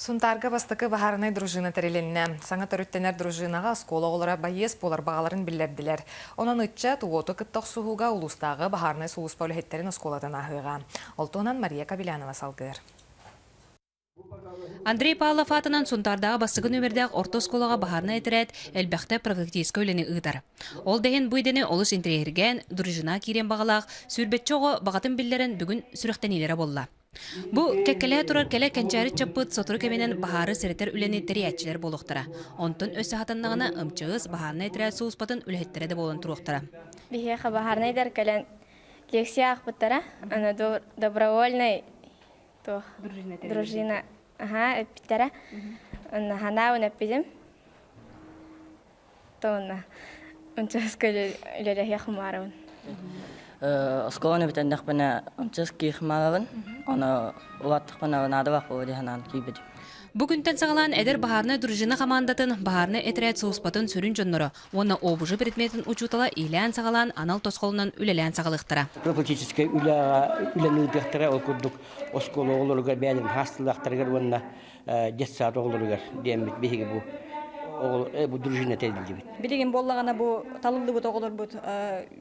Сунтаарга бастакы баһаарынай дружина тэрилиннэ. Саҥа төрүттэнэр дружинаҕа оскуола оҕолоро байыас буолар баҕаларын биллэрдилэр. Онон ыччат уоту кытта охсуһууга улуустааҕы баһаарынай сулууспа үлэһиттэрин оскуолатын ааһыаҕа. Ол туһунан Мария Кобелянова салгыыр. Андрей Павлов аатынан Сунтаардааҕы бастакы нүөмэрдээх орто оскуолаҕа баһаарынай этэрээт элбэхтэ профилактическай үлэни ыытар. Ол да иһин бу идэни олус интэриэһиргээн, дружина киириэн баҕалаах сүүрбэччэ оҕо баҕатын биллэрэн бүгүн сүрэхтэниилэрэ буолла. Бу кэккэлэһэ турар кэлэ кэнчээри ыччаппыт сотору кэминэн баһаары сэрэтэр үлэни тэрийээччилэр буолуохтара. Онтон өссө хатаннаҕына МЧС баһаарынай этэрээт сулууспатын үлэһиттэрэ да буолан туруохтара. Биһиэхэ баһаарынайдар кэлэн лекция аахпыттара. Аны добровольнай туох дружина аха эппиттэрэ. Онно ханаабын эппитим. Тонна МЧС үлэлэһиэх хумаарабын. Оскуоланы бүтэрдэхпинэ МЧС киирмаарабын. Ону улааттахпына наадалаах буолуо дии санаан киирбитим. Бу күнтэн саҕалаан эдэр баһаарынай дружина хамаандатын баһаарынай этэрээт сулууспатын сүрүн дьонноро уонна ОБЖ предметин учуутала иилээн-саҕалаан анал тосхолунан үлэлээн саҕалыахтара. Профилактическай үлэҕэ үлэни ыытыахтара, ол курдук оскуола оҕолоругар бэйэлэрин хаастылаахтарыгар уонна детсад оҕолоругар диэммит биһиги бу бу дружина тэриллибит. Билигин буоллаҕына бу талыллыбыт оҕолорбут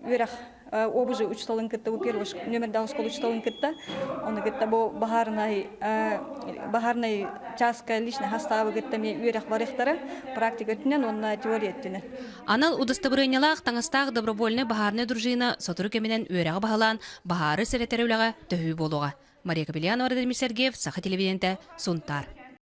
үөрэх ОБЖ учууталын кытта бу первый нүөмэрдээх оскуола учууталын кытта ону кытта бу баһаарынай баһаарынай чааска личный хастаабы кытта эмиэ үөрэх барыахтара практика өттүнэн уонна теория өттүнэн. Анал удостабырыанньалаах таҥастаах добровольнай баһаарынай дружина сотору кэминэн үөрэҕи баһылаан баһаары сэрэтэр үлэҕэ төһүү буолуоҕа. Мария Капельянова, Владимир Сергеев, Саха телевидениетэ, Сунтаар.